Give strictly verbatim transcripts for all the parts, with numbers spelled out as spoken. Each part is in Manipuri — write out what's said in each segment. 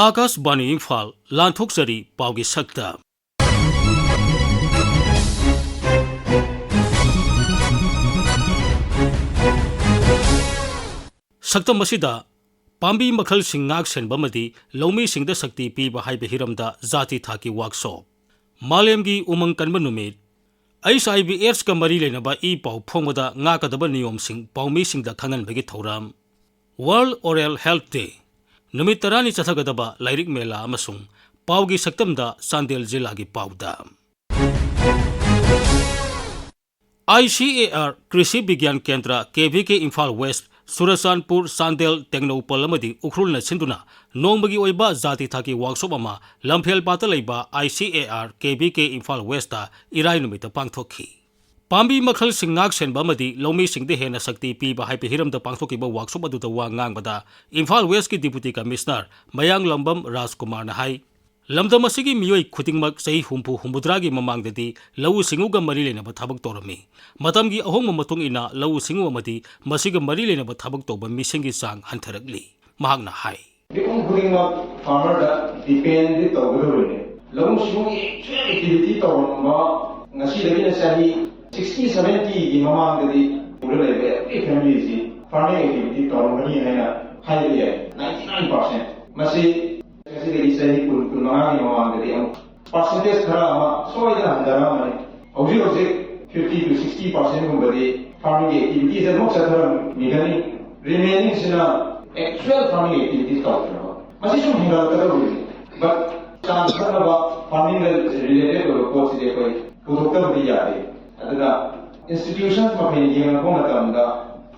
ꯑꯥꯀꯥꯁꯕꯥꯅꯤ ꯏꯝꯐꯥꯜ, ꯂꯥꯟꯊꯣꯛꯆꯔꯤ ꯄꯥꯎꯒꯤ ꯁꯛꯇꯝ꯫ ꯁꯛꯇꯝ ꯑꯁꯤꯗ ꯄꯥꯝꯕꯤ ꯃꯈꯜꯁꯤꯡ ꯉꯥꯛ ꯁꯦꯟꯕ ꯑꯃꯗꯤ ꯂꯧꯃꯤꯁꯤꯡꯗ ꯁꯛꯇꯤ ꯄꯤꯕ ꯍꯥꯏꯕ ꯍꯤꯔꯝꯗ ꯖꯥꯇꯤ ꯊꯥꯛꯀꯤ ꯋꯥꯛꯁꯣꯞ꯫ ꯃꯥꯂꯦꯝꯒꯤ ꯎꯃꯪ ꯀꯟꯕ ꯅꯨꯃꯤꯠ꯫ ꯑꯩꯆ ꯑꯥꯏ ꯚꯤ ꯑꯦꯗꯁꯀ ꯃꯔꯤ ꯂꯩꯅꯕ ꯏ ꯄꯥꯎ ꯐꯣꯡꯕꯗ ꯉꯥꯛꯀꯗꯕ ꯅꯤꯌꯣꯝꯁꯤꯡ ꯄꯥꯎꯃꯤꯁꯤꯡꯗ ꯈꯪꯍꯟꯕꯒꯤ ꯊꯧꯔꯝ꯫ World Oral Health Day꯫ ꯅꯨꯃꯤꯠ ꯇꯔꯥꯅꯤ ꯆꯠꯊꯒꯗꯕ ꯂꯥꯏꯔꯤꯛ ꯃꯦꯂꯥ ꯑꯃꯁꯨꯡ ꯄꯥꯎꯒꯤ ꯁꯛꯇꯝꯗ ꯆꯥꯟꯗꯦꯜ ꯖꯤꯂꯥꯒꯤ ꯄꯥꯎꯗ꯫ ꯑꯥꯏ ꯁꯤ ꯑꯦ ꯑꯥꯔ ꯀ꯭ꯔꯤꯁꯤ ꯕꯤꯒ꯭ꯌꯥꯟ ꯀꯦꯟꯗ꯭ꯔ, ꯀꯦ ꯚꯤ ꯀꯦ ꯏꯝꯐꯥꯜ ꯋꯦꯁ, ꯆꯨꯔꯆꯥꯟꯄꯨꯔ, ꯆꯥꯟꯗꯦꯜ, ꯇꯦꯡꯅꯧꯄꯜ ꯑꯃꯗꯤ ꯎꯈ꯭ꯔꯨꯜꯅ ꯁꯤꯟꯗꯨꯅ ꯅꯣꯡꯃꯒꯤ ꯑꯣꯏꯕ ꯖꯥꯇꯤ ꯊꯥꯛꯀꯤ ꯋꯥꯛꯁꯣꯞ ꯑꯃ ꯂꯝꯐꯦꯜꯄꯥꯠꯇ ꯂꯩꯕ I C A R K V K Imphal west ꯏꯔꯥꯏ ꯅꯨꯃꯤꯠꯇ ꯄꯥꯡꯊꯣꯛꯈꯤ꯫ ꯄꯥꯝꯕꯤ ꯃꯈꯜꯁꯤꯡ ꯉꯥꯛ ꯁꯦꯟꯕ ꯑꯃꯗꯤ ꯂꯧꯃꯤꯁꯤꯡꯗ ꯍꯦꯟꯅ ꯁꯛꯇꯤ ꯄꯤꯕ ꯍꯥꯏꯕ ꯍꯤꯔꯝꯗ ꯄꯥꯡꯊꯣꯛꯈꯤꯕ ꯋꯥꯛꯁꯣꯞ ꯑꯗꯨꯗ ꯋꯥ ꯉꯥꯡꯕꯗ ꯏꯝꯐꯥꯜ ꯋꯦꯁꯀꯤ ꯗꯤꯄꯨꯇꯤ ꯀꯃꯤꯁꯅꯔ ꯃꯌꯥꯡꯂꯝꯕꯝ ꯔꯥꯖꯀꯨꯃꯥꯔꯅ ꯍꯥꯏ, ꯂꯝꯗꯝ ꯑꯁꯤꯒꯤ ꯃꯤꯑꯣꯏ ꯈꯨꯗꯤꯡꯃꯛ ꯆꯍꯤ ꯍꯨꯝꯐꯨ ꯍꯨꯝꯐꯨꯇꯔꯥꯒꯤ ꯃꯃꯥꯡꯗꯗꯤ ꯂꯧꯎ ꯁꯤꯡꯎꯒ ꯃꯔꯤ ꯂꯩꯅꯕ ꯊꯕꯛ ꯇꯧꯔꯝꯃꯤ꯫ ꯃꯇꯝꯒꯤ ꯑꯍꯣꯡꯕ ꯃꯇꯨꯡ ꯏꯟꯅ ꯂꯧꯎ ꯁꯤꯡꯎ ꯑꯃꯗꯤ ꯃꯁꯤꯒ ꯃꯔꯤ ꯂꯩꯅꯕ ꯊꯕꯛ ꯇꯧꯕ ꯃꯤꯁꯤꯡꯒꯤ ꯆꯥꯡ ꯍꯟꯊꯔꯛꯂꯤ꯫ ꯃꯍꯥꯛꯅ ꯍꯥꯏ, ꯃꯤꯄꯨꯝ ꯈꯨꯗꯤꯡꯃꯛ farmerꯗ depend ꯇꯧꯒꯗꯧꯔꯤꯅꯦ꯫ ꯂꯧꯎ ꯁꯤꯡꯎꯒꯤ actual activity ꯇꯧꯔꯝꯕ ꯉꯁꯤꯗꯒꯤꯅ ꯆꯍꯤ sixty seventyꯒꯤ ꯃꯃꯥꯡꯗꯗꯤ ꯎꯔ ꯂꯩꯕ every familyꯁꯤ farming activity ꯇꯧꯔꯝꯒꯅꯤ ꯍꯥꯏꯅ ꯍꯥꯏꯕ ꯌꯥꯏ꯫ Ninety nine percent꯫ ꯃꯁꯤ ꯉꯁꯤꯗꯒꯤ ꯆꯍꯤ ꯀꯨꯟ, ꯀꯨꯟꯃꯉꯥꯒꯤ ꯃꯃꯥꯡꯗꯗꯤ ꯑꯃꯨꯛ percentage ꯈꯔ ꯑꯃ ꯁꯣꯏꯗꯅ ꯍꯟꯊꯔꯛꯑꯃꯅꯤ꯫ ꯍꯧꯖꯤꯛ ꯍꯧꯖꯤꯛ fifty to sixty percentꯒꯨꯝꯕꯗꯤ farmingꯒꯤ activitiesꯁꯦ ꯑꯗꯨꯃꯛ ꯆꯠꯊꯔꯝꯃꯤꯒꯅꯤ꯫ Remainingꯁꯤꯅ actual farming activities ꯇꯧꯗ꯭ꯔꯕ꯫ ꯃꯁꯤ ꯁꯨꯝ ꯍꯦꯟꯒꯠꯂꯛꯀꯗꯧꯔꯤꯕꯅꯤ꯫ But ꯆꯥꯅ ꯊꯛꯅꯕ farmingꯒ related ꯑꯣꯏꯕ ꯄꯣꯠꯁꯤꯗꯤ ꯑꯩꯈꯣꯏ ꯄꯨꯊꯣꯛꯇꯕꯗꯤ ꯌꯥꯗꯦ꯫ ꯑꯗꯨꯅ institutions ꯃꯈꯩꯅ ꯌꯦꯡꯉꯛꯄ ꯃꯇꯝꯗ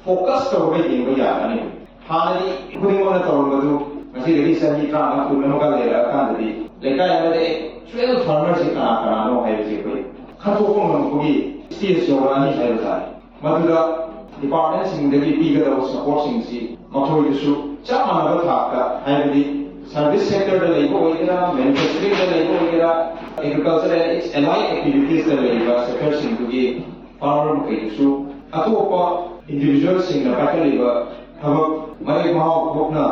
focus ꯇꯧꯔꯒ ꯌꯦꯡꯕ ꯌꯥꯒꯅꯤ꯫ ꯍꯥꯟꯅꯗꯤ ꯈꯨꯗꯤꯡꯃꯛꯅ ꯇꯧꯔꯝꯕꯗꯨ ꯉꯁꯤꯗꯒꯤ ꯆꯍꯤ ꯇꯔꯥꯃꯉꯥ ꯀꯨꯟ ꯑꯃꯒ ꯂꯩꯔꯛꯑꯀꯥꯟꯗꯗꯤ ꯂꯩꯀꯥꯏ ꯑꯃꯗ actual farmerꯁꯤ ꯀꯅꯥ ꯀꯅꯥꯅꯣ ꯍꯥꯏꯕꯁꯤ ꯑꯩꯈꯣꯏ ꯈꯪꯗꯣꯛꯄ ꯉꯝꯃꯛꯄꯒꯤ stage ꯌꯧꯔꯛꯑꯅꯤ ꯍꯥꯏꯕ ꯇꯥꯔꯦ꯫ ꯃꯗꯨꯗ departmentꯁꯤꯡꯗꯒꯤ ꯄꯤꯒꯗꯕ supportꯁꯤꯡꯁꯤ ꯃꯈꯣꯏꯗꯁꯨ ꯆꯞ ꯃꯥꯟꯅꯕ ꯊꯥꯛꯇ, ꯍꯥꯏꯕꯗꯤ service sectorꯗ ꯂꯩꯕ ꯑꯣꯏꯒꯦꯔꯥ, manufacturingꯗ ꯂꯩꯕ ꯑꯣꯏꯒꯦꯔꯥ, agriculture and its allied activitiesꯇ ꯂꯩꯕ sectorꯁꯤꯡꯗꯨꯒꯤ farmer ꯃꯈꯩꯗꯨꯁꯨ ꯑꯇꯣꯞꯄ individualꯁꯤꯡꯅ ꯄꯥꯏꯈꯠꯂꯤꯕ ꯊꯕꯛ ꯃꯔꯦꯛ ꯃꯍꯥꯎ ꯊꯣꯛꯅ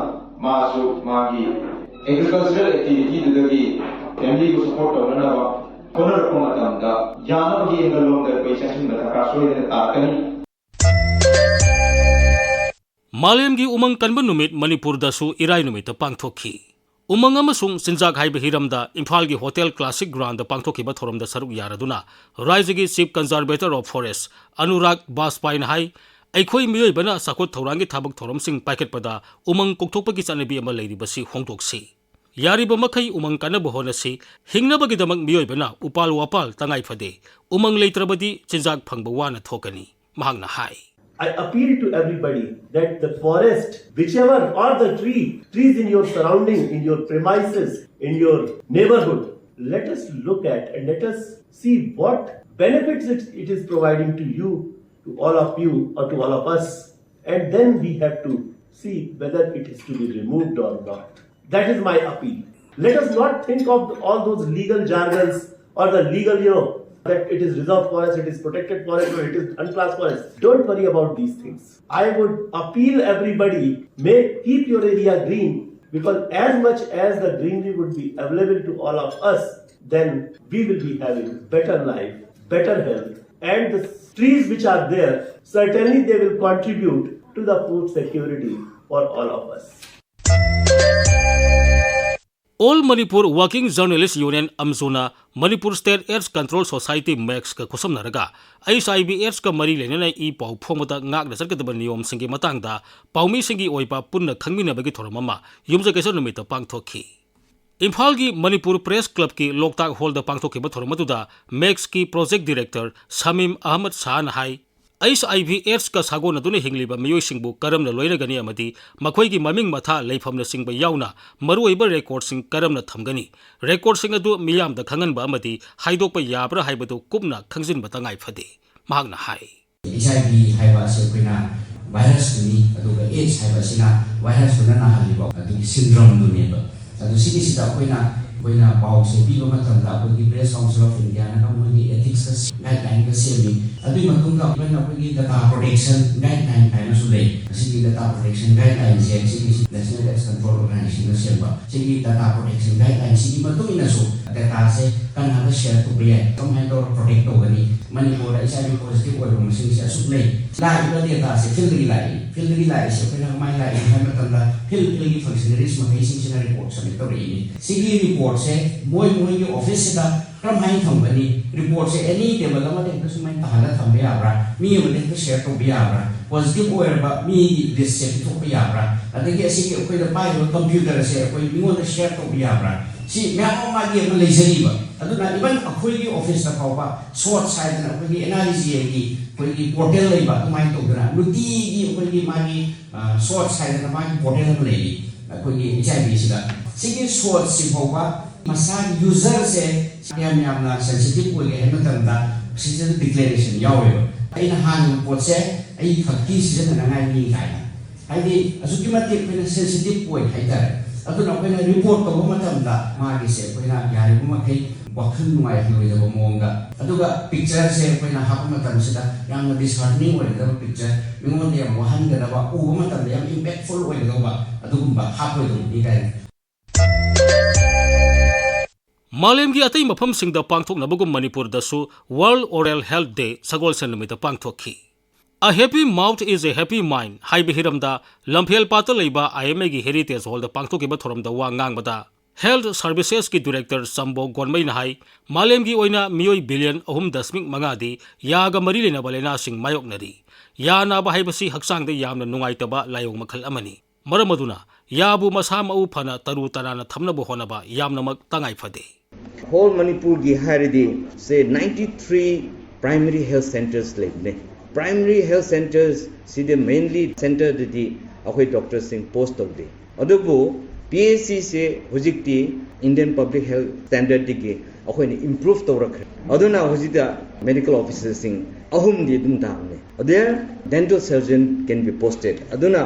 ꯃꯥꯁꯨ ꯃꯥꯒꯤ ꯑꯦꯒ꯭ꯔꯤꯀꯜꯆꯔꯦꯜ ꯑꯦꯛꯇꯤꯚꯤꯇꯤꯗꯨꯗꯒꯤ ꯐꯦꯃꯤꯂꯤꯕꯨ ꯁꯄꯣꯔꯠ ꯇꯧꯅꯅꯕ ꯍꯣꯠꯅꯔꯛꯄ ꯃꯇꯝꯗ ꯌꯥꯅꯕꯒꯤ ꯑꯦꯡꯒꯜ ꯂꯣꯝꯗ ꯑꯩꯈꯣꯏ ꯆꯪꯁꯤꯟꯕ ꯗꯔꯀꯥꯔ ꯁꯣꯏꯗꯅ ꯇꯥꯔꯛꯀꯅꯤ꯫ ꯃꯥꯂꯦꯝꯒꯤ ꯎꯃꯪ ꯀꯟꯕ ꯅꯨꯃꯤꯠ ꯃꯅꯤꯄꯨꯔꯗꯁꯨ ꯏꯔꯥꯏ ꯅꯨꯃꯤꯠꯇ ꯄꯥꯡꯊꯣꯛꯈꯤ꯫ ꯎꯃꯪ ꯑꯃꯁꯨꯡ ꯆꯤꯟꯖꯥꯛ ꯍꯥꯏꯕ ꯍꯤꯔꯝꯗ ꯏꯝꯐꯥꯜꯒꯤ ꯍꯣꯇꯦꯜ ꯀ꯭ꯂꯥꯁꯤꯛ ꯒ꯭ꯔꯥꯟꯗ ꯄꯥꯡꯊꯣꯛꯈꯤꯕ ꯊꯧꯔꯝꯗ ꯁꯔꯨꯛ ꯌꯥꯔꯗꯨꯅ ꯔꯥꯏꯖ꯭ꯌꯒꯤ Chief Conservator of Forest Anurag ꯕꯥꯖꯄꯥꯏꯅ ꯍꯥꯏ, ꯑꯩꯈꯣꯏ ꯃꯤꯑꯣꯏꯕꯅ ꯆꯥꯎꯈꯠ ꯊꯧꯔꯥꯡꯒꯤ ꯊꯕꯛ ꯊꯧꯔꯝꯁꯤꯡ ꯄꯥꯏꯈꯠꯄꯗ ꯎꯃꯪ ꯀꯣꯛꯊꯣꯛꯄꯒꯤ ꯆꯠꯅꯕꯤ ꯑꯃ ꯂꯩꯔꯤꯕꯁꯤ ꯍꯣꯡꯗꯣꯛꯁꯤ꯫ ꯌꯥꯔꯤꯕ ꯃꯈꯩ ꯎꯃꯪ ꯀꯟꯅꯕ ꯍꯣꯠꯅꯁꯤ꯫ ꯍꯤꯡꯅꯕꯒꯤꯗꯃꯛ ꯃꯤꯑꯣꯏꯕꯅ ꯎꯄꯥꯜ ꯋꯥꯄꯥꯜ ꯇꯉꯥꯏ ꯐꯗꯦ꯫ ꯎꯃꯪ ꯂꯩꯇ꯭ꯔꯕꯗꯤ ꯆꯤꯟꯖꯥꯛ ꯐꯪꯕ ꯋꯥꯅ ꯊꯣꯛꯀꯅꯤ꯫ ꯃꯍꯥꯛꯅ ꯍꯥꯏ꯫ I appeal to everybody that the forest, whichever, or the tree, trees in your surrounding, in your premises, in your neighborhood, let us look at and let us see what benefits it, it is providing to you, to all of you, or to all of us. And then we have to see whether it is to be removed or not. That is my appeal. Let us not think of all those legal jargons or the legal, you know, that it is reserved forest, it is protected forest, or it is unclassed forest. Don't worry about these things. I would appeal everybody, may keep your area green, because as much as the greenery would be available to all of us, then we will be having better life, better health, and the trees which are there, certainly they will contribute to the food security for all of us. All Manipur Working Journalist Union, ꯑꯝꯖꯣꯅ Manipur State AIDS Control Society, ꯃꯦꯛꯁꯀ ꯈꯨꯠꯁꯝꯅꯔꯒ ꯑꯩꯆ ꯑꯥꯏ ꯚꯤ ꯑꯦꯗꯁꯀ ꯃꯔꯤ ꯂꯩꯅꯅ ꯏ ꯄꯥꯎ ꯐꯣꯡꯕꯗ ꯉꯥꯛꯅ ꯆꯠꯀꯗꯕ ꯅꯤꯌꯣꯝꯁꯤꯡꯒꯤ ꯃꯇꯥꯡꯗ ꯄꯥꯎꯃꯤꯁꯤꯡꯒꯤ ꯑꯣꯏꯕ ꯄꯨꯟꯅ ꯈꯪꯃꯤꯟꯅꯕꯒꯤ ꯊꯧꯔꯝ ꯑꯃ ꯌꯨꯝꯖꯀꯩꯁ ꯅꯨꯃꯤꯠꯇ ꯄꯥꯡꯊꯣꯛꯈꯤ꯫ ꯏꯝꯐꯥꯜꯒꯤ ꯃꯅꯤꯄꯨꯔ ꯄ꯭ꯔꯦꯁ ꯀ꯭ꯂꯕꯀꯤ ꯂꯣꯛꯇꯥꯛ ꯍꯣꯜꯗ ꯄꯥꯡꯊꯣꯛꯈꯤꯕ ꯊꯧꯔꯝ ꯑꯗꯨꯗ ꯃꯦꯛꯁꯀꯤ project director ꯁꯃꯤꯝ Ahmad ꯁꯥꯍꯅ high, H I V ꯑꯦꯗꯁꯀ ꯁꯥꯒꯣꯟꯅꯗꯨꯅ ꯍꯤꯡꯂꯤꯕ ꯃꯤꯑꯣꯏꯁꯤꯡꯕꯨ ꯀꯔꯝꯅ ꯂꯣꯏꯅꯒꯅꯤ ꯑꯃꯗꯤ ꯃꯈꯣꯏꯒꯤ ꯃꯃꯤꯡ ꯃꯊꯥ, ꯂꯩꯐꯝꯅꯆꯤꯡꯕ ꯌꯥꯎꯅ ꯃꯔꯨꯑꯣꯏꯕ ꯔꯦꯀꯣꯔꯗꯁꯤꯡ ꯀꯔꯝꯅ ꯊꯝꯒꯅꯤ, ꯔꯦꯀꯣꯔꯗꯁꯤꯡ ꯑꯗꯨ ꯃꯤꯌꯥꯝꯗ ꯈꯪꯍꯟꯕ ꯑꯃꯗꯤ ꯍꯥꯏꯗꯣꯛꯄ ꯌꯥꯕ꯭ꯔꯥ ꯍꯥꯏꯕꯗꯨ ꯀꯨꯞꯅ ꯈꯪꯖꯤꯟꯕ ꯇꯉꯥꯏ ꯐꯗꯦ꯫ ꯃꯍꯥꯛꯅ ꯍꯥꯏ꯫ ꯑꯩꯆ ꯑꯥꯏ ꯚꯤ ꯍꯥꯏꯕ ꯑꯁꯤ ꯑꯩꯈꯣꯏꯅ ꯚꯥꯏꯔꯁꯇꯨꯅꯤ, ꯑꯗꯨꯒ ꯑꯦꯗꯁ ꯍꯥꯏꯕ ꯑꯁꯤꯅ ꯚꯥꯏꯔꯁꯇꯨꯅ ꯅꯥꯍꯜꯂꯤꯕ ꯑꯗꯨꯒꯤ ꯁꯤꯟꯗ꯭ꯔꯣꯝꯗꯨꯅꯦꯕ꯫ ꯑꯗꯨ ꯁꯤꯒꯤꯁꯤꯗ ꯑꯩꯈꯣꯏꯅ ꯑꯩꯈꯣꯏꯅ ꯄꯥꯎꯁꯦ ꯄꯤꯕ ꯃꯇꯝꯗ ꯑꯩꯈꯣꯏꯒꯤ Press Council of India ꯅꯒ ꯃꯣꯏꯒꯤ ethics ꯀ guideline ꯒ ꯁꯦꯝꯃꯤ꯫ ꯑꯗꯨꯒꯤ ꯃꯇꯨꯡꯗ even ꯑꯩꯈꯣꯏꯒꯤ data protection guideline ꯍꯥꯏꯅꯁꯨ ꯂꯩ꯫ ꯑꯁꯤꯒꯤ data protection guideline ꯁꯦ ꯁꯤꯒꯤ National AIDS Control Organization ꯅ ꯁꯦꯝꯕ ꯁꯤꯒꯤ data protection guideline ꯁꯤꯒꯤ ꯃꯇꯨꯡ ꯏꯟꯅꯁꯨ data ꯁꯦ ꯀꯅꯥꯗ share ꯇꯧꯕ ꯌꯥꯏ, ꯀꯃꯥꯏꯅ ꯇꯧꯔ protect ꯇꯧꯒꯅꯤ, ꯃꯅꯤꯄꯨꯔꯗ HIV positive ꯑꯣꯏꯕ ꯃꯁꯤꯡꯁꯦ ꯑꯁꯨꯛ ꯂꯩ꯫ ꯂꯥꯛꯏꯕ data ꯁꯦ field ꯗꯒꯤ ꯂꯥꯛꯏ꯫ Field ꯗꯒꯤ ꯂꯥꯛꯏꯁꯦ ꯑꯩꯈꯣꯏꯅ ꯀꯃꯥꯏꯅ ꯂꯥꯛꯏ ꯍꯥꯏꯕ ꯃꯇꯝꯗ field field ꯒꯤ functionaries ꯃꯈꯩꯁꯤꯡꯁꯤꯅ report submit ꯇꯧꯔꯛꯏꯅꯤ꯫ ꯁꯤꯒꯤ report ꯁꯦ ꯃꯣꯏ ꯃꯣꯏꯒꯤ office ꯁꯤꯗ ꯀꯔꯝꯍꯥꯏꯅ ꯊꯝꯒꯅꯤ? Report ꯁꯦ any table ꯑꯃꯗ ꯍꯦꯛꯇ ꯁꯨꯃꯥꯏꯅ ꯇꯥꯍꯜꯂ ꯊꯝꯕ ꯌꯥꯕ꯭ꯔꯥ? ꯃꯤ ꯑꯃꯗ ꯍꯦꯛꯇ share ꯇꯧꯕ ꯌꯥꯕ꯭ꯔꯥ? Positive ꯑꯣꯏꯔꯕ ꯃꯤꯒꯤ list ꯁꯦ ꯄꯤꯊꯣꯛꯄ ꯌꯥꯕ꯭ꯔꯥ? ꯑꯗꯒꯤ ꯑꯁꯤꯒꯤ ꯑꯩꯈꯣꯏꯗ ꯄꯥꯏꯔꯤꯕ computer ꯁꯦ ꯑꯩꯈꯣꯏ ꯃꯤꯉꯣꯟꯗ share ꯇꯧꯕ ꯌꯥꯕ꯭ꯔꯥ? ꯁꯤ ꯃꯌꯥꯝ ꯑꯃ ꯃꯥꯒꯤ ꯑꯃ ꯂꯩꯖꯔꯤꯕ꯫ ꯑꯗꯨꯅ even ꯑꯩꯈꯣꯏꯒꯤ office ꯇ ꯐꯥꯎꯕ SWOTS ꯍꯥꯏꯗꯅ ꯑꯩꯈꯣꯏꯒꯤ NREGL ꯒꯤ ꯑꯩꯈꯣꯏꯒꯤ portal ꯂꯩꯕ, ꯑꯗꯨꯃꯥꯏꯅ ꯇꯧꯗꯅ ꯅꯨꯡꯇꯤꯒꯤ ꯑꯩꯈꯣꯏꯒꯤ ꯃꯥꯒꯤ, ꯑ, SWOTS ꯍꯥꯏꯗꯅ ꯃꯥꯒꯤ portal ꯑꯃ ꯂꯩꯔꯤ ꯑꯩꯈꯣꯏꯒꯤ HIV ꯁꯤꯗ꯫ ꯁꯤꯒꯤ SWOTS ꯁꯤ ꯐꯥꯎꯕ ꯃꯁꯥꯒꯤ user ꯁꯦ ꯌꯥꯝ ꯌꯥꯝꯅ sensitive ꯑꯣꯏꯒꯦ ꯍꯥꯏꯕ ꯃꯇꯝꯗ ꯁꯤꯗ declaration ꯌꯥꯎꯋꯦꯕ꯫ ꯑꯩꯅ ꯍꯥꯡꯉꯤꯕ ꯄꯣꯠꯁꯦ ꯑꯩ ꯈꯛꯀꯤ ꯁꯤꯖꯤꯟꯅꯅꯉꯥꯏꯅꯤ ꯀꯥꯏꯅ꯫ ꯍꯥꯏꯗꯤ ꯑꯁꯨꯛꯀꯤ ꯃꯇꯤꯛ ꯑꯩꯈꯣꯏꯅ sensitive ꯑꯣꯏ ꯍꯥꯏꯇꯥꯔꯦ꯫ ꯑꯗꯨꯅ ꯑꯩꯈꯣꯏꯅ report ꯇꯧꯕ ꯃꯇꯝꯗ ꯃꯥꯒꯤꯁꯦ ꯑꯩꯈꯣꯏꯅ ꯌꯥꯔꯤꯕ ꯃꯈꯩ ꯋꯥꯈꯜ ꯅꯨꯡꯉꯥꯏꯍꯜꯂꯣꯏꯗꯕ ꯃꯑꯣꯡꯗ, ꯑꯗꯨꯒ picture ꯁꯦ ꯑꯩꯈꯣꯏꯅ ꯍꯥꯞꯄ ꯃꯇꯝꯁꯤꯗ ꯌꯥꯝꯅ disheartening ꯑꯣꯏꯒꯗꯕ picture, ꯃꯤꯉꯣꯟꯗ ꯌꯥꯝ ꯋꯥꯍꯟꯒꯗꯕ, ꯎꯕ ꯃꯇꯝꯗ ꯌꯥꯝ impactful ꯑꯣꯏꯒꯗꯧꯕ ꯑꯗꯨꯒꯨꯝꯕ ꯍꯥꯞꯄꯣꯏꯗꯧꯕꯅꯤ ꯀꯥꯏꯅ꯫ ꯃꯥꯂꯦꯝꯒꯤ ꯑꯇꯩ ꯃꯐꯝꯁꯤꯡꯗ ꯄꯥꯡꯊꯣꯛꯅꯕꯒꯨꯝ ꯃꯅꯤꯄꯨꯔꯗꯁꯨ World Oral Health Day ꯁꯒꯣꯜꯁꯦꯟ ꯅꯨꯃꯤꯠꯇ ꯄꯥꯡꯊꯣꯛꯈꯤ꯫ A happy mouth is a happy mind ꯍꯥꯏꯕ ꯍꯤꯔꯝꯗ ꯂꯝꯐꯦꯜ ꯄꯥꯠꯇ ꯂꯩꯕ IMA ꯒꯤ Heritage Hall ꯗ ꯄꯥꯡꯊꯣꯛꯈꯤꯕ ꯊꯧꯔꯝꯗ ꯋꯥ ꯉꯥꯡꯕꯗ Health Services ꯀꯤ Director ꯆꯝꯕꯣ ꯒꯣꯟꯃꯩꯅ ꯍꯥꯏ, ꯃꯥꯂꯦꯝꯒꯤ ꯑꯣꯏꯅ ꯃꯤꯑꯣꯏ billion ꯑꯍꯨꯝ ꯗꯁꯃꯤꯛ ꯃꯉꯥꯗꯤ ꯌꯥꯒ ꯃꯔꯤ ꯂꯩꯅꯕ ꯂꯥꯏꯅꯥꯁꯤꯡ ꯃꯥꯌꯣꯛꯅꯔꯤ꯫ ꯌꯥ ꯅꯥꯕ ꯍꯥꯏꯕꯁꯤ ꯍꯛꯆꯥꯡꯗ ꯌꯥꯝꯅ ꯅꯨꯡꯉꯥꯏꯇꯕ ꯂꯥꯏꯑꯣꯡ ꯃꯈꯜ ꯑꯃꯅꯤ꯫ ꯃꯔꯝ ꯑꯗꯨꯅ ꯌꯥꯕꯨ ꯃꯁꯥ ꯃꯎ ꯐꯅ ꯇꯔꯨ ꯇꯅꯥꯟꯅ ꯊꯝꯅꯕ ꯍꯣꯠꯅꯕ ꯌꯥꯝꯅꯃꯛ ꯇꯉꯥꯏ ꯐꯗꯦ꯫ Whole ꯃꯅꯤꯄꯨꯔꯒꯤ ꯍꯥꯏꯔꯗꯤ ꯁꯦ ninety three primary health centres ꯂꯩꯕꯅꯦ꯫ Primary health centres ꯁꯤꯗ mainly centre ꯗꯗꯤ ꯑꯩꯈꯣꯏ doctor ꯁꯤꯡ post ꯇꯧꯗꯦ꯫ ꯑꯗꯨꯕꯨ PHC ꯁꯦ ꯍꯧꯖꯤꯛꯇꯤ Indian Public Health Standard ꯗꯒꯤ ꯑꯩꯈꯣꯏꯅ improve ꯇꯧꯔꯛꯈ꯭ꯔꯦ꯫ ꯑꯗꯨꯅ ꯍꯧꯖꯤꯛꯇ medical officer ꯁꯤꯡ ꯑꯍꯨꯝꯗꯤ ꯑꯗꯨꯝ ꯇꯥꯕꯅꯦ꯫ There dental surgeon can be posted꯫ ꯑꯗꯨꯅ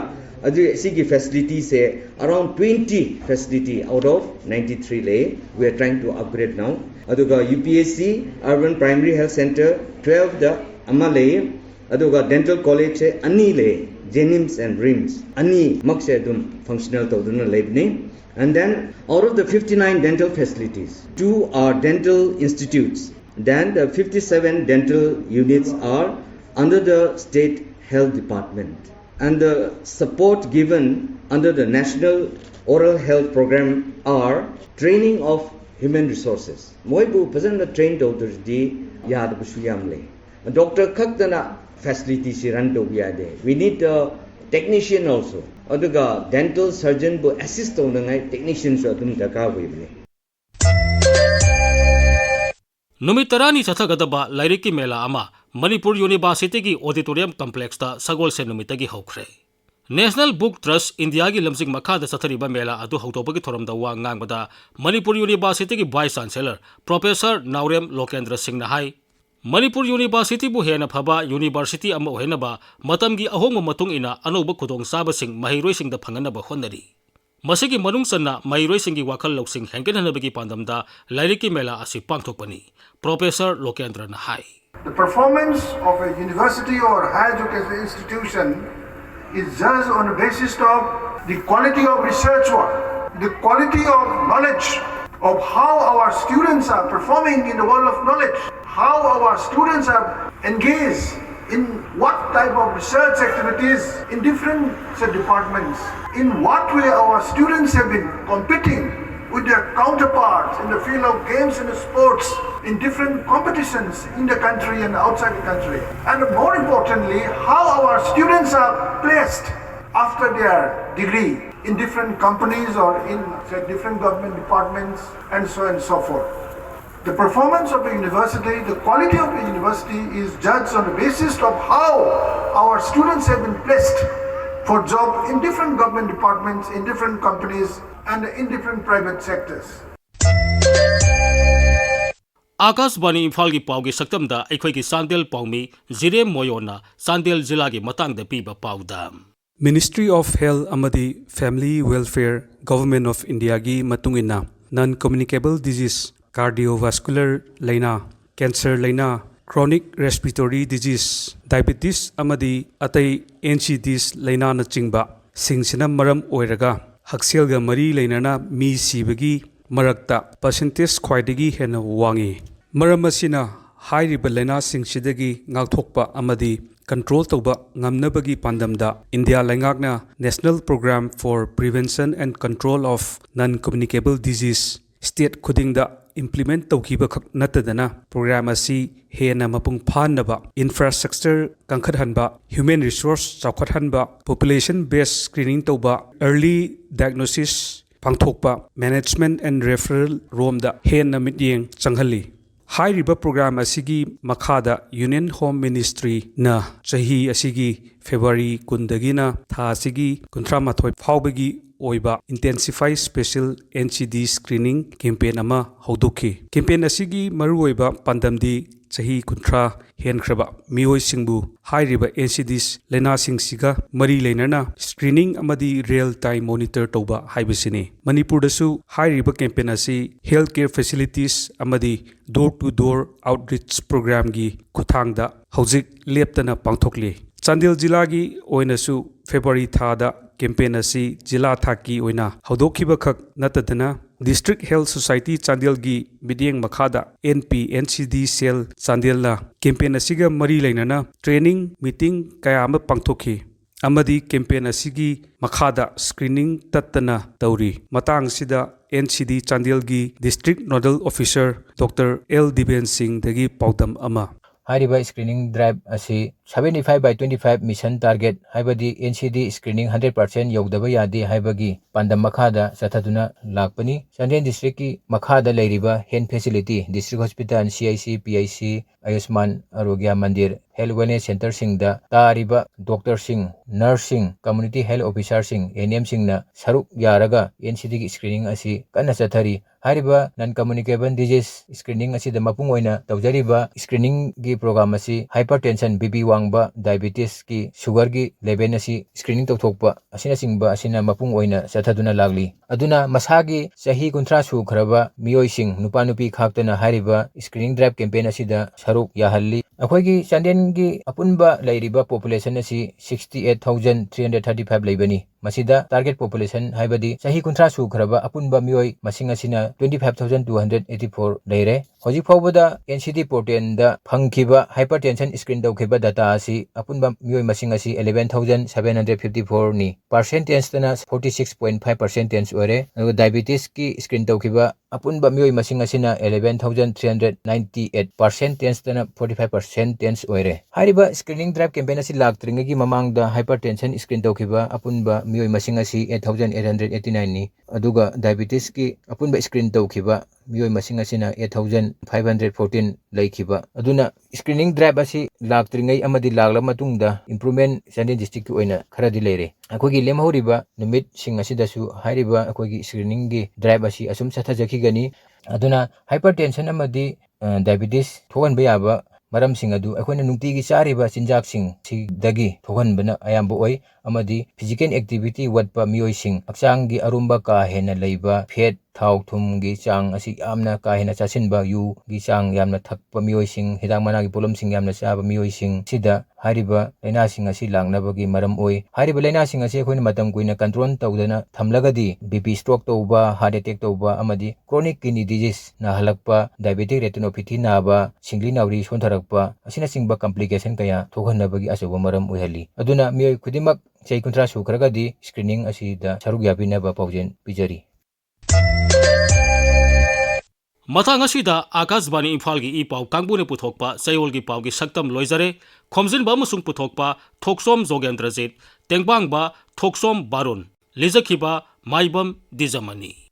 ꯑꯗꯨ ꯁꯤꯒꯤ facility say around twenty facility out of ninety three ꯂꯩ꯫ We are trying to upgrade now. ꯑꯗꯨꯒ UPHC, Urban Primary Health Centre, twelve ꯗ ꯑꯃ ꯂꯩ꯫ ꯑꯗꯨꯒ dental college ꯁꯦ ꯑꯅꯤ ꯂꯩ, JNIMS and RIMS ꯑꯅꯤꯃꯛꯁꯦ ꯑꯗꯨꯝ functional ꯇꯧꯗꯨꯅ ꯂꯩꯕꯅꯤ꯫ And then out of the fifty-nine dental facilities, two are dental institutes. Then the fifty-seven dental units are under the state health department. And the support given under the National Oral Health Program are training of human resources. ꯃꯣꯏꯕꯨ ꯐꯖꯅ train ꯇꯧꯗ꯭ꯔꯗꯤ ꯌꯥꯗꯕꯁꯨ ꯌꯥꯝ ꯂꯩ꯫ Doctor ꯈꯛꯇꯅ facility ꯁꯤ run ꯇꯧꯕ ꯌꯥꯗꯦ꯫ We need a technician also. ꯑꯗꯨꯒ dental surgeon ꯕꯨ assist ꯇꯧꯅꯉꯥꯏ technician ꯁꯨ ꯑꯗꯨꯝ ꯗꯔꯀꯥꯔ ꯑꯣꯏꯕꯅꯤ꯫ ꯅꯨꯃꯤꯠ ꯇꯔꯥꯅꯤ ꯆꯠꯊꯒꯗꯕ ꯂꯥꯏꯔꯤꯛꯀꯤ ꯃꯦꯂꯥ ꯑꯃ ꯃꯅꯤꯄꯨꯔ ꯌꯨꯅꯤꯚꯔꯁꯤꯇꯤꯒꯤ auditorium complex ꯇ ꯁꯒꯣꯜꯁꯦꯟ ꯅꯨꯃꯤꯠꯇꯒꯤ ꯍꯧꯈ꯭ꯔꯦ꯫ National Book Trust India ꯒꯤ ꯂꯝꯖꯤꯡ ꯃꯈꯥꯗ ꯆꯠꯊꯔꯤꯕ ꯃꯦꯂꯥ ꯑꯗꯨ ꯍꯧꯗꯣꯛꯄꯒꯤ ꯊꯧꯔꯝꯗ ꯋꯥ ꯉꯥꯡꯕꯗ ꯃꯅꯤꯄꯨꯔ ꯌꯨꯅꯤꯚꯔꯁꯤꯇꯤꯒꯤ Vice Chancellor Professor ꯅꯥꯎꯔꯦꯝ ꯂꯣꯀꯦꯟꯗ꯭ꯔ ꯁꯤꯡꯅ ꯍꯥꯏ, ꯃꯅꯤꯄꯨꯔ ꯌꯨꯅꯤꯚꯔꯁꯤꯇꯤꯕꯨ ꯍꯦꯟꯅ ꯐꯕ ꯌꯨꯅꯤꯚꯔꯁꯤꯇꯤ ꯑꯃ ꯑꯣꯏꯍꯟꯅꯕ ꯃꯇꯝꯒꯤ ꯑꯍꯣꯡꯕ ꯃꯇꯨꯡ ꯏꯟꯅ ꯑꯅꯧꯕ ꯈꯨꯗꯣꯡꯆꯥꯕꯁꯤꯡ ꯃꯍꯩꯔꯣꯏꯁꯤꯡꯗ ꯐꯪꯍꯟꯅꯕ ꯍꯣꯠꯅꯔꯤ꯫ ꯃꯁꯤꯒꯤ ꯃꯅꯨꯡ ꯆꯟꯅ ꯃꯍꯩꯔꯣꯏꯁꯤꯡꯒꯤ ꯋꯥꯈꯜ ꯂꯧꯁꯤꯡ ꯍꯦꯟꯒꯠꯍꯟꯅꯕꯒꯤ ꯄꯥꯟꯗꯝꯗ ꯂꯥꯏꯔꯤꯛꯀꯤ ꯃꯦꯂꯥ ꯑꯁꯤ ꯄꯥꯡꯊꯣꯛꯄꯅꯤ, ꯄ꯭ꯔꯣꯐꯦꯁꯔ ꯂꯣꯀꯦꯟꯗ꯭ꯔꯅ ꯍꯥꯏ꯫ The performance of a university or higher education institution is judged on the basis of the quality of research work, the quality of knowledge, of how our students are performing in the world of knowledge, how our students are engaged in what type of research activities in different, say, departments, in what way our students have been competing with their counterparts in the field of games and sports in different competitions in the country and outside the country. And more importantly, how our students are placed after their degree in different companies or in, say, different government departments and so on and so forth. The performance of the university, the quality of the university is judged on the basis of how our students have been placed for job in different government departments, in different companies, and in different private sectors. ꯑꯥꯀꯥꯁꯕꯥꯅꯤ ꯏꯝꯐꯥꯜꯒꯤ ꯄꯥꯎꯒꯤ ꯁꯛꯇꯝꯗ ꯑꯩꯈꯣꯏꯒꯤ ꯆꯥꯟꯗꯦꯜ ꯄꯥꯎꯃꯤ ꯖꯤꯔꯦꯝ ꯃꯣꯌꯣꯟꯅ ꯆꯥꯟꯗꯦꯜ ꯖꯤꯂꯥꯒꯤ ꯃꯇꯥꯡꯗ ꯄꯤꯕ ꯄꯥꯎꯗ꯫ Ministry of Health ꯑꯃꯗꯤ Family Welfare, Government of Indiaꯒꯤ ꯃꯇꯨꯡ ꯏꯟꯅ, non communicable disease, cardiovascular ꯂꯥꯏꯅꯥ, cancer ꯂꯥꯏꯅꯥ, chronic respiratory disease, diabetes ꯑꯃꯗꯤ ꯑꯇꯩ NCDs ꯂꯥꯏꯅꯥꯅꯆꯤꯡꯕ ꯁꯤꯡꯁꯤꯅ ꯃꯔꯝ ꯑꯣꯏꯔꯒ ꯍꯛꯁꯦꯜꯒ ꯃꯔꯤ ꯂꯩꯅꯅ ꯃꯤ ꯁꯤꯕꯒꯤ ꯃꯔꯛꯇ percentage ꯈ꯭ꯋꯥꯏꯗꯒꯤ ꯍꯦꯟꯅ ꯋꯥꯡꯏ꯫ ꯃꯔꯝ ꯑꯁꯤꯅ ꯍꯥꯏꯔꯤꯕ ꯂꯥꯏꯅꯥꯁꯤꯡꯁꯤꯗꯒꯤ ꯉꯥꯛꯊꯣꯛꯄ ꯑꯃꯗꯤ control ꯇꯧꯕ ꯉꯝꯅꯕꯒꯤ ꯄꯥꯟꯗꯝꯗ ꯏꯟꯗꯤꯌꯥ ꯂꯩꯉꯥꯛꯅ National Program for Prevention and Control of Non-Communicable Disease state ꯈꯨꯗꯤꯡꯗ implement ꯇꯧꯈꯤꯕ ꯈꯛ ꯅꯠꯇꯗꯅ, program ꯑꯁꯤ ꯍꯦꯟꯅ ꯃꯄꯨꯡ ꯐꯥꯍꯟꯅꯕ infrastructure ꯀꯟꯈꯠꯍꯟꯕ, human resource ꯆꯥꯎꯈꯠꯍꯟꯕ, population based screening ꯇꯧꯕ, early diagnosis ꯄꯥꯡꯊꯣꯛꯄ, management and referral ꯔꯣꯝꯗ ꯍꯦꯟꯅ ꯃꯤꯠꯌꯦꯡ ꯆꯪꯍꯜꯂꯤ꯫ ꯍꯥꯏꯔꯤꯕ program ꯑꯁꯤꯒꯤ ꯃꯈꯥꯗ Union Home Ministryꯅ ꯆꯍꯤ ꯑꯁꯤꯒꯤ February ꯀꯨꯟꯗꯒꯤꯅ ꯊꯥ ꯑꯁꯤꯒꯤ ꯀꯨꯟꯊ꯭ꯔꯥ ꯃꯥꯊꯣꯏ ꯐꯥꯎꯕꯒꯤ ꯑꯣꯏꯕ Intensify Special NCD Screening campaign ꯑꯃ ꯍꯧꯗꯣꯛꯈꯤ꯫ Campaign ꯑꯁꯤꯒꯤ ꯃꯔꯨꯑꯣꯏꯕ ꯄꯥꯟꯗꯝꯗꯤ ꯆꯍꯤ ꯀꯨꯟꯊ꯭ꯔꯥ ꯍꯦꯟꯈ꯭ꯔꯕ ꯃꯤꯑꯣꯏꯁꯤꯡꯕꯨ ꯍꯥꯏꯔꯤꯕ NCDs ꯂꯥꯏꯅꯥꯁꯤꯡꯁꯤꯒ ꯃꯔꯤ ꯂꯩꯅꯅ screening ꯑꯃꯗꯤ real time monitor ꯇꯧꯕ ꯍꯥꯏꯕꯁꯤꯅꯤ꯫ ꯃꯅꯤꯄꯨꯔꯗꯁꯨ ꯍꯥꯏꯔꯤꯕ campaign ꯑꯁꯤ health care facilities ꯑꯃꯗꯤ door to door outreach programꯒꯤ ꯈꯨꯠꯊꯥꯡꯗ ꯍꯧꯖꯤꯛ ꯂꯦꯞꯇꯅ ꯄꯥꯡꯊꯣꯛꯂꯤ꯫ ꯆꯥꯟꯗꯦꯜ ꯖꯤꯂꯥꯒꯤ ꯑꯣꯏꯅꯁꯨ February ꯊꯥꯗ campaign ꯑꯁꯤ ꯖꯤꯂꯥ ꯊꯥꯛꯀꯤ ꯑꯣꯏꯅ ꯍꯧꯗꯣꯛꯈꯤꯕ ꯈꯛ ꯅꯠꯇꯗꯅ, District Health Society ꯆꯥꯟꯗꯦꯜꯒꯤ ꯃꯤꯠꯌꯦꯡ ꯃꯈꯥꯗ NPNCD cell ꯆꯥꯟꯗꯦꯜꯅ campaign ꯑꯁꯤꯒ ꯃꯔꯤ ꯂꯩꯅꯅ training meeting ꯀꯌꯥ ꯑꯃ ꯄꯥꯡꯊꯣꯛꯈꯤ ꯑꯃꯗꯤ campaign ꯑꯁꯤꯒꯤ ꯃꯈꯥꯗ screening ꯇꯠꯇꯅ ꯇꯧꯔꯤ꯫ ꯃꯇꯥꯡꯁꯤꯗ NCD ꯆꯥꯟꯗꯦꯜꯒꯤ District Nodal Officer Doctor L Diben ꯁꯤꯡꯗꯒꯤ ꯄꯥꯎꯗꯝ ꯑꯃ꯫ ꯍꯥꯏꯔꯤꯕ screening drive ꯑꯁꯤ seventy five by twenty five mission target, ꯍꯥꯏꯕꯗꯤ NCD screening hundred percent ꯌꯧꯗꯕ ꯌꯥꯗꯦ ꯍꯥꯏꯕꯒꯤ ꯄꯥꯟꯗꯝ ꯃꯈꯥꯗ ꯆꯠꯊꯗꯨꯅ ꯂꯥꯛꯄꯅꯤ꯫ ꯆꯥꯟꯗꯦꯜ districtꯀꯤ ꯃꯈꯥꯗ ꯂꯩꯔꯤꯕ health facility, District Hospital, CIC, PIC, Ayushman Arogya Mandir, health wellness centreꯁꯤꯡꯗ ꯇꯥꯔꯤꯕ doctorꯁꯤꯡ, nurseꯁꯤꯡ, community health officerꯁꯤꯡ, N M ꯁꯤꯡꯅ ꯁꯔꯨꯛ ꯌꯥꯔꯒ N C Dꯒꯤ screening ꯑꯁꯤ ꯀꯟꯅ ꯆꯠꯊꯔꯤ꯫ ꯍꯥꯏꯔꯤꯕ non communicable disease screening ꯑꯁꯤꯗ ꯃꯄꯨꯡ ꯑꯣꯏꯅ ꯇꯧꯖꯔꯤꯕ screeningꯒꯤ program ꯑꯁꯤ hypertension, B P ꯋꯥꯡꯕ, diabetesꯀꯤ sugarꯒꯤ level ꯑꯁꯤ screening ꯇꯧꯊꯣꯛꯄ ꯑꯁꯤꯅꯆꯤꯡꯕ ꯑꯁꯤꯅ ꯃꯄꯨꯡ ꯑꯣꯏꯅ ꯆꯠꯊꯗꯨꯅ ꯂꯥꯛꯂꯤ꯫ ꯑꯗꯨꯅ ꯃꯁꯥꯒꯤ ꯆꯍꯤ ꯀꯨꯟꯊ꯭ꯔꯥ ꯁꯨꯈ꯭ꯔꯕ ꯃꯤꯑꯣꯏꯁꯤꯡ, ꯅꯨꯄꯥ ꯅꯨꯄꯤ ꯈꯥꯛꯇꯅ ꯍꯥꯏꯔꯤꯕ screening drive campaign ꯑꯁꯤꯗ ꯁꯔꯨꯛ ꯌꯥꯍꯜꯂꯤ꯫ ꯑꯩꯈꯣꯏꯒꯤ ꯆꯥꯟꯗꯦꯜꯒꯤ ꯑꯄꯨꯟꯕ ꯂꯩꯔꯤꯕ population ꯑꯁꯤ sixty eight thousand three hundred thirty five ꯂꯩꯕꯅꯤ꯫ ꯃꯁꯤꯗ target population ꯍꯥꯏꯕꯗꯤ ꯆꯍꯤ ꯀꯨꯟꯊ꯭ꯔꯥ ꯁꯨꯈ꯭ꯔꯕ ꯑꯄꯨꯟꯕ ꯃꯤꯑꯣꯏ ꯃꯁꯤꯡ ꯑꯁꯤꯅ twenty five thousand two hundred eighty four ꯂꯩꯔꯦ꯫ ꯍꯧꯖꯤꯛ ꯐꯥꯎꯕꯗ N C D portalꯗ ꯐꯪꯈꯤꯕ hypertension screen ꯇꯧꯈꯤꯕ data ꯑꯁꯤ ꯑꯄꯨꯟꯕ ꯃꯤꯑꯣꯏ ꯃꯁꯤꯡ ꯑꯁꯤ eleven thousand seven hundred fifty fourꯅꯤ꯫ Percentageꯇꯅ forty six point five percentage ꯑꯣꯏꯔꯦ꯫ ꯑꯗꯨꯒ diabetesꯀꯤ screen ꯇꯧꯈꯤꯕ ꯑꯄꯨꯟꯕ ꯃꯤꯑꯣꯏ ꯃꯁꯤꯡ ꯑꯁꯤꯅ eleven thousand three hundred ninety eight, percentageꯇꯅ forty five percentage ꯑꯣꯏꯔꯦ꯫ ꯍꯥꯏꯔꯤꯕ screening drive campaign ꯑꯁꯤ ꯂꯥꯛꯇ꯭ꯔꯤꯉꯩꯒꯤ ꯃꯃꯥꯡꯗ hypertension screen ꯇꯧꯈꯤꯕ ꯑꯄꯨꯟꯕ ꯃꯤꯑꯣꯏ ꯃꯁꯤꯡ ꯑꯁꯤ eight thousand eight hundred eighty nineꯅꯤ꯫ ꯑꯗꯨꯒ diabetesꯀꯤ ꯑꯄꯨꯟꯕ screen ꯇꯧꯈꯤꯕ ꯃꯤꯑꯣꯏ ꯃꯁꯤꯡ ꯑꯁꯤꯅ eight thousand five hundred fourteen ꯂꯩꯈꯤꯕ꯫ ꯑꯗꯨꯅ screening drive ꯑꯁꯤ ꯂꯥꯛꯇ꯭ꯔꯤꯉꯩ ꯑꯃꯗꯤ ꯂꯥꯛꯂꯕ ꯃꯇꯨꯡꯗ improvement ꯆꯥꯟꯗꯦꯜ districtꯀꯤ ꯑꯣꯏꯅ ꯈꯔꯗꯤ ꯂꯩꯔꯦ꯫ ꯑꯩꯈꯣꯏꯒꯤ ꯂꯦꯝꯍꯧꯔꯤꯕ ꯅꯨꯃꯤꯠꯁꯤꯡ ꯑꯁꯤꯗꯁꯨ ꯍꯥꯏꯔꯤꯕ ꯑꯩꯈꯣꯏꯒꯤ screeningꯒꯤ drive ꯑꯁꯤ ꯑꯁꯨꯝ ꯆꯠꯊꯖꯈꯤꯒꯅꯤ꯫ ꯑꯗꯨꯅ hypertension ꯑꯃꯗꯤ, ꯑ, diabetes ꯊꯣꯛꯍꯟꯕ ꯌꯥꯕ ꯃꯔꯝꯁꯤꯡ ꯑꯗꯨ ꯑꯩꯈꯣꯏꯅ ꯅꯨꯡꯇꯤꯒꯤ ꯆꯥꯔꯤꯕ ꯆꯤꯟꯖꯥꯛꯁꯤꯡ ꯁꯤꯗꯒꯤ ꯊꯣꯛꯍꯟꯕꯅ ꯑꯌꯥꯝꯕ ꯑꯣꯏ꯫ ꯑꯃꯗꯤ physical activity ꯋꯥꯠꯄ ꯃꯤꯑꯣꯏꯁꯤꯡ, ꯍꯛꯆꯥꯡꯒꯤ ꯑꯔꯨꯝꯕ ꯀꯥ ꯍꯦꯟꯅ ꯂꯩꯕ fat, ꯊꯥꯎ ꯊꯨꯝꯒꯤ ꯆꯥꯡ ꯑꯁꯤ ꯌꯥꯝꯅ ꯀꯥ ꯍꯦꯟꯅ ꯆꯥꯁꯤꯟꯕ, ꯌꯨꯒꯤ ꯆꯥꯡ ꯌꯥꯝꯅ ꯊꯛꯄ ꯃꯤꯑꯣꯏꯁꯤꯡ, ꯍꯤꯗꯥꯛ ꯃꯅꯥꯒꯤ ꯄꯣꯠꯂꯝꯁꯤꯡ ꯌꯥꯝꯅ ꯆꯥꯕ ꯃꯤꯑꯣꯏꯁꯤꯡ ꯁꯤꯗ ꯍꯥꯏꯔꯤꯕ ꯂꯥꯏꯅꯥꯁꯤꯡ ꯑꯁꯤ ꯂꯥꯛꯅꯕꯒꯤ ꯃꯔꯝ ꯑꯣꯏ꯫ ꯍꯥꯏꯔꯤꯕ ꯂꯥꯏꯅꯥꯁꯤꯡ ꯑꯁꯤ ꯑꯩꯈꯣꯏꯅ ꯃꯇꯝ ꯀꯨꯏꯅ control ꯇꯧꯗꯅ ꯊꯝꯂꯒꯗꯤ B P stroke ꯇꯧꯕ, heart attack ꯇꯧꯕ ꯑꯃꯗꯤ chronic kidney disease ꯅꯥꯍꯜꯂꯛꯄ, diabetic retinopathy ꯅꯥꯕ, ꯁꯤꯡꯂꯤ ꯅꯥꯎꯔꯤ ꯁꯣꯟꯊꯔꯛꯄ ꯑꯁꯤꯅꯆꯤꯡꯕ complication ꯀꯌꯥ ꯊꯣꯛꯍꯟꯅꯕꯒꯤ ꯑꯆꯧꯕ ꯃꯔꯝ ꯑꯣꯏꯍꯜꯂꯤ꯫ ꯑꯗꯨꯅ ꯃꯤꯑꯣꯏ ꯈꯨꯗꯤꯡꯃꯛ ꯆꯍꯤ ꯀꯨꯟꯊ꯭ꯔꯥ ꯁꯨꯈ꯭ꯔꯒꯗꯤ screening ꯑꯁꯤꯗ ꯁꯔꯨꯛ ꯌꯥꯕꯤꯅꯕ ꯄꯥꯎꯖꯦꯜ ꯄꯤꯖꯔꯤ꯫ ꯃꯇꯥꯡ ꯑꯁꯤꯗ ꯑꯥꯀꯥꯁꯕꯥꯅꯤ ꯏꯝꯐꯥꯜꯒꯤ ꯏ ꯄꯥꯎ ꯀꯥꯡꯕꯨꯅ ꯄꯨꯊꯣꯛꯄ ꯆꯌꯣꯜꯒꯤ ꯄꯥꯎꯒꯤ ꯁꯛꯇꯝ ꯂꯣꯏꯖꯔꯦ꯫ ꯈꯣꯝꯖꯤꯟꯕ ꯑꯃꯁꯨꯡ ꯄꯨꯊꯣꯛꯄ ꯊꯣꯛꯆꯣꯝ ꯖꯣꯒꯦꯟꯗ꯭ꯔꯖꯤꯠ, ꯇꯦꯡꯕꯥꯡꯕ ꯊꯣꯛꯆꯣꯝ ꯕꯥꯔꯨꯟ, ꯂꯤꯖꯈꯤꯕ ꯃꯥꯏꯕꯝ ꯗꯤꯖꯃꯅꯤ꯫